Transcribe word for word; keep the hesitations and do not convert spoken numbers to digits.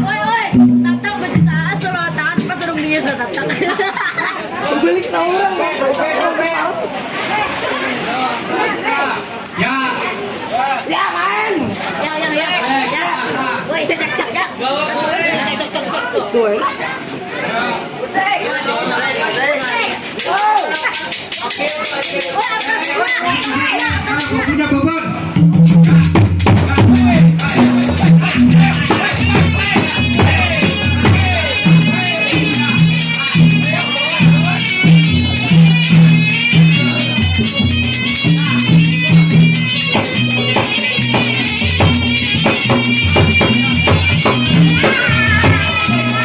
Woi, woi, tatang baju saas, sorotan pas urung dia tatang. Balik ke orang. Ya. Ya, main. Ya, ya, ya. Ya. Woi, cek, cek, cek, ya. Tuh, ya. Woi, atas, woi.